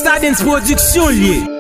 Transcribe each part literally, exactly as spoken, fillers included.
Sa Dance Production l ye.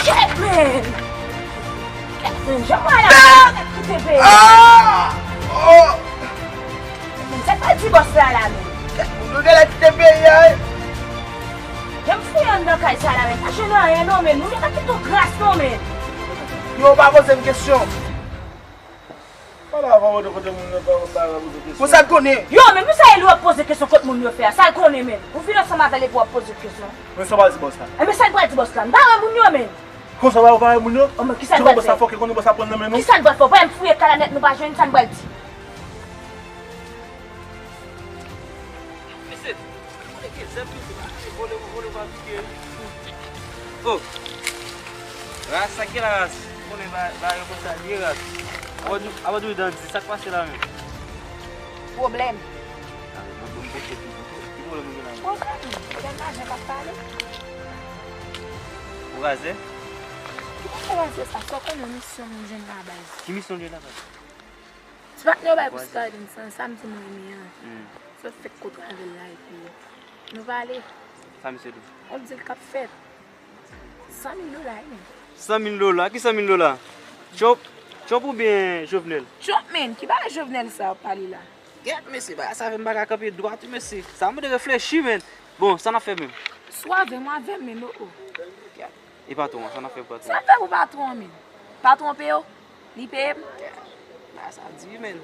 Shit, man! Shit, man! Jan mwen la, kite peyi. Ah! Oh! Men sa k pral di bòs la la, men? Kèt moun yo genlè kite peyi a, wi. Jan m fouye anndan kay sa la, men pa jwenn anyen non, men. Moun yo pa kite w gras non, men. Yo pa poze m kesyon. Pale avè w de kote moun yo pa pa poze kesyon. Pou sa l konnen. Yo, men pou sa e li w ap poze kesyon kot moun yo fè a? Sa l konnen, men? Ou vin ansanm avè l epi w ap poze l kesyon? Men sa w pral di bòs la? E men sa l pral di bòs la? M pa wè moun yo, men. Konsa w pa wè moun yo? Oh, men kisa n pral fè? Bòs la fòke konnen bòs la pran nan men nou. Kisa n pral fè? Ou pa wè m fouye kay la nèt, nou pa jwenn sa n pral di. Mesye, konnen ke zèb mesye, vole, vole, pa pike. Oh. Ras, sa ki la ras? Konnen ba, ba yo konsa, li ras. Apa di, apa di dan di, sa k pase la menm? Pwoblèm. Ah, bon, bon, bon, bon, bon, ki pwoblèm ou gen la menm? Pwoblèm, pwoblèm lajan k ap pale. Ou razè? Ki pwoblèm razè sa? Sa w konnen misyon m jwenn la baz. Ki misyon w jwenn la baz? Ti patnè yo bay pou Skardens lan, sa m di m renmen an. Hmm. Sot fèk kontre avè l la epi nou pale. Sa misye di? On deal k ap fèt. San mil dola, wi, men. San mil dola? Ki san mil dola? Trump, Trump oubyen Jovenel? Trump, men. Ki bagay Jovenel sa w ap pale la? Gèt, mesye, bagay sa fè m pa ka kanpe dwat, wi, mesye. Sa mande reflechi, men. Bon, sa n ap fè menm? Si w avè m, w avè m, men, o, o. Gèt. E patwon an, sa n ap fè pou patwon an? Sa n ap fè pou patwon an, men? Patwon peye w? Li peye m? Bagay sa di, men.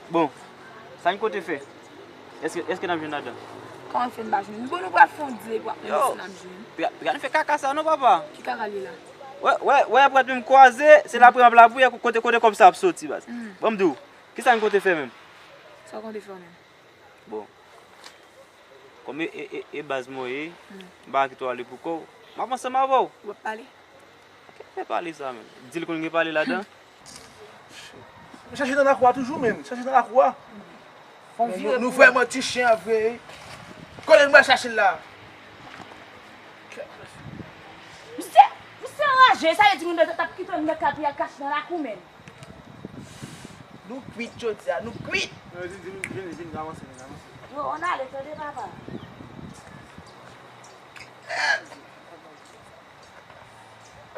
Bon, sa n kote fè? Èske, èske n ap jwenn ladan? Kòman fè n pa jwenn? Bon, nou pral fè yon dil epi w ap mande si n ap jwenn. Yo, pa, pa n fè kaka sa non, papa. Ki kaka l ye la? Wè, wè, wè, apre menm kwaze, se lapri ap lapri, kote, kote kòb sa ap soti, baz. Hmm. Bon, m di w, kisa n kote fè menm? Sa w konte fè w menm? Bon. Kòm e, e, e, e baz mwen ye, m pa kite w ale pou kò w. M ap ansanm avè w. W ap pale? Fè pale sa menm. Di l konn gen pale ladan. M chache nan lakou a toujou menm. Chache nan lakou a. Fon vire. Nou vrèman ti chen an vre. Kote nou pral chache l la? Misye, misye anraje, sa vle di moun nan t ap kite l nan kay pou y al kache nan lakou menm. Nou kwit jodi a, nou kwit. Yo, ann ale, tande papa.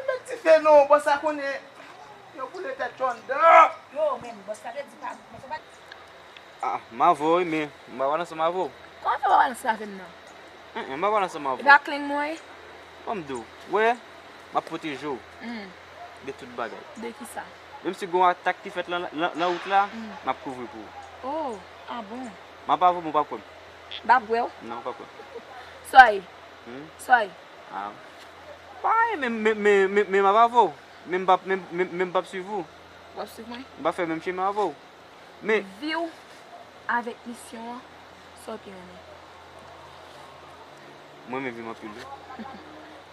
Mèt dife non, bòs la konnen yo boule tèt yo anndan. Yo, men bòs la te di pa, bòs la pa. Ah, m avè w wi, men m pa pral ansanm avè w. Kòman fè w pa pral ansanm avè m nan? Enhen, m pa pral ansanm avè w. E pa kleng mwen ye? Ban m di w, wè, m ap pwoteje w de tout bagay. De kisa? Menm si gon atak ki fèt lan, lan, lan wout la, m ap kouvri pou ou. Oh, ah bon? M ap avè w, men w pa kwè m. M pa kwè w? Non, w pa kwè m. Sa w ye? Hmm? Sa w ye? Ah. Pa anyen, men, men, men, men, men m ap avè w. Men m p ap, men, men, men m p ap swiv ou. W ap swiv mwen? M p ap fè menm chemen avè w. Men vi w avèk misyon an, sa w pi renmen? Mwen renmen vi m anpil wi.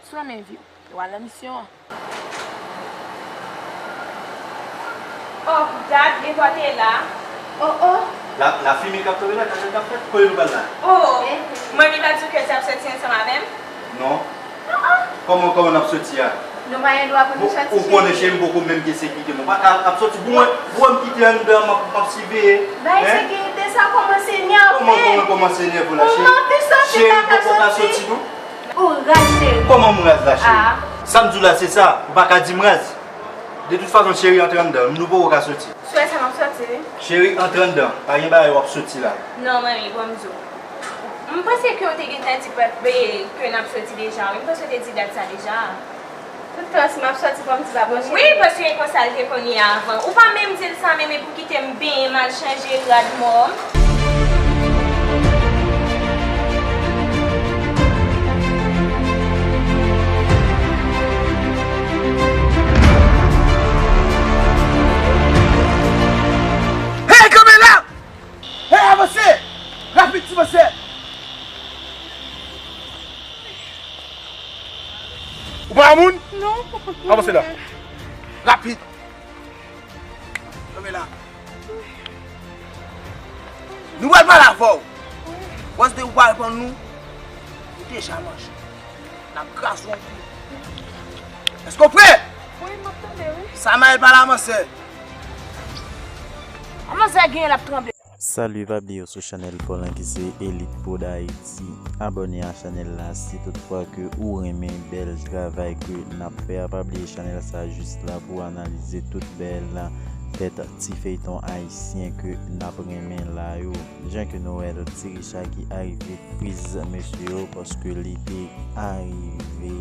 Si w renmen vi w, w al nan misyon an. Oh, gad, Eva te la. Oh, oh. La, lafimen k ap tonbe la, gade sa k ap fèt, kote nou pral la? Oh, mwen, li pa di w ke l t ap soti ansanm avè m? Non. Kòman, kòman n ap soti a? Nou pa gen dwa pou nou soti, cheri. Ou konnen cheri m poko menm gen sekirite m. Ou pa ka ap soti pou mwen, pou mwen m kite anndan, m ap, m ap siveye. Bay sekirite sa kòmanse nève. Kòman, kòman kòmanse nève la, cheri? Cheri m poko ka soti non. Ou raz, cheri. Kòman m raz la, cheri? Sa m di w la se sa, ou pa ka di m raz. De tout fason cheri antre anndan, nou poko ka soti. Swè sa m ap soti wi. Cheri antre anndan, pa gen bagay w ap soti la. Non manmi, ban m di w. M panse ke w te gentan di pèp ke n ap soti deja wi. M panse w te di dat sa deja. Tout tan si m ap soti fò m di pa bon cheri. Wi, paske e konsa l te konn ye avan. Ou pa menm di l sa menm epi w kite m benyen m al chanje rad mò m. Hey, kanpe la! Hey, avanse! Rapid, ti mesye! Ou pa yon moun? Non. Avanse la. Rapid. Kanpe la. Nou pral pale avè w. Once de ou pral pran nou, ou deja manje. N ap kraze w. Èske w prè? Wi, m ap tande, wi. Samael pale a manzè. A manzè genyen l ap tranble. Salut, pa bliye w sou chanèl pa w lan ki se Elite Prod Haïti. Abòne a chanèl la si toutfwa ke ou renmen bèl travay ke n ap fè a. Pa bliye chanèl sa jis la pou analize tout bèl tèt ti feyton ayisyen ke n ap renmen la yo. Jan ke nou wè l, Ti Richa ki arive friz mesye yo paske li te arive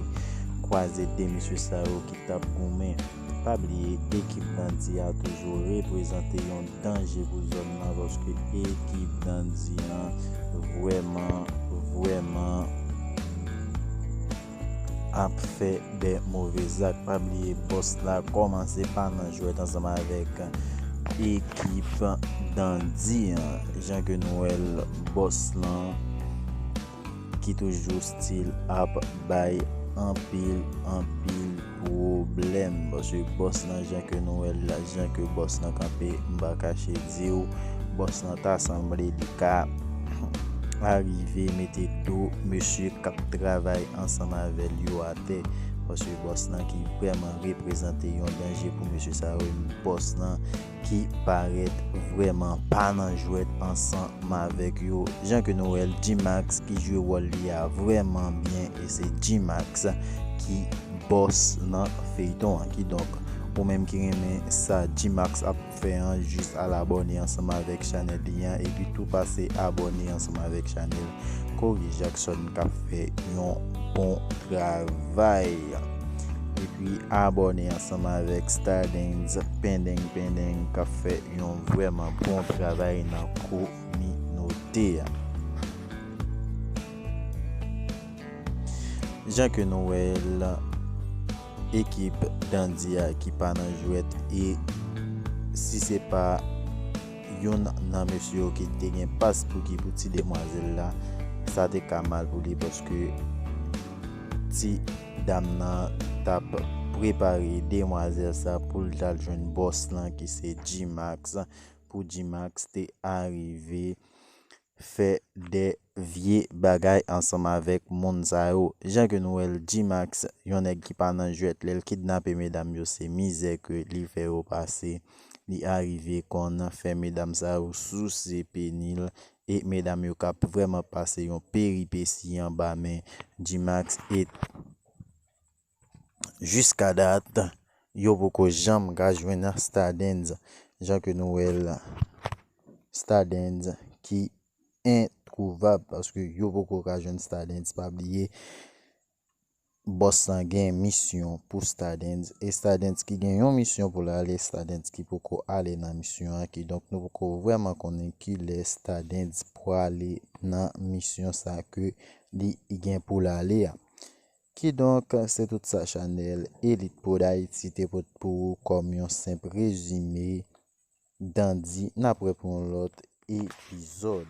kwaze de mesye sa yo ki t ap goumen. Pa bliye, ekip bandi a toujou reprezante yon danje pou zòn nan, paske ekip bandi an vrèman, vrèman ap fè de move zak. Pa bliye, bòs la kòmanse pa nan jwèt ansanm avèk ekip bandi an. Jan ke nou wè l, bòs lan ki toujou still ap bay anpil, anpil pwoblèm. Paske bòs lan, jan ke nou wè l la, jan ke bòs lan kanpe, m pa kache di w, bòs lan ta sanble li ka arive mete do mesye k ap travay ansanm avè l yo atè. Paske bòs lan ki vrèman reprezante yon danje pou mesye sa yo, bòs lan ki parèt vrèman pa nan jwèt ansanm avèk yo. Jan ke nou wè l, G-Max ki jwe wòl li a vrèman byen, e se G-Max ki bòs nan feyton an. Kidonk, ou menm ki renmen sa G-Max ap fè an, jis al abòne ansanm avèk chanèl li an, epi tou pase abòne ansanm avèk chanèl Corey Jackson k ap fè yon bon travay. Epi abòne ansanm avèk Stardens Pendeng Pendeng k ap fè yon vrèman bon travay nan kominote a. Jan ke nou wè l, ekip Dandi a ki pa nan jwèt, e si se pa youn nan mesye yo ki te gen pas pou ki pou ti demwazèl la, sa te ka mal pou li paske ti dam nan t ap prepare demwazèl sa pou l t al jwenn bòs lan ki se G-Max, pou G-Max te arive fè de vye bagay ansanm avèk moun sa yo. Jan ke nou wè l, G-Max, yon nèg ki pa nan jwèt, lè l kidnape medam yo, se mizè ke li fè yo pase. Li arive konn fè medam sa yo souse peni l, e medam yo k ap vrèman pase yon peripesi anba men G-Max, e jiska dat, yo poko janm ka jwenn Stardens, jan ke nou wè l, Stardens ki entwouvab, paske yo poko ka jwenn Stardens. Pa bliye, bòs lan gen misyon pou Stardens, e Stardens ki gen yon misyon pou l ale, Stardens ki poko ale nan misyon an, kidonk nou poko vrèman konnen kilè Stardens prale nan misyon sa ke li gen pou l ale a. Kidonk, se tout sa chanèl Elite Prod Haiti te pote pou ou kòm yon senp rezime. Dandi, n ap wè pou yon lòt epizòd.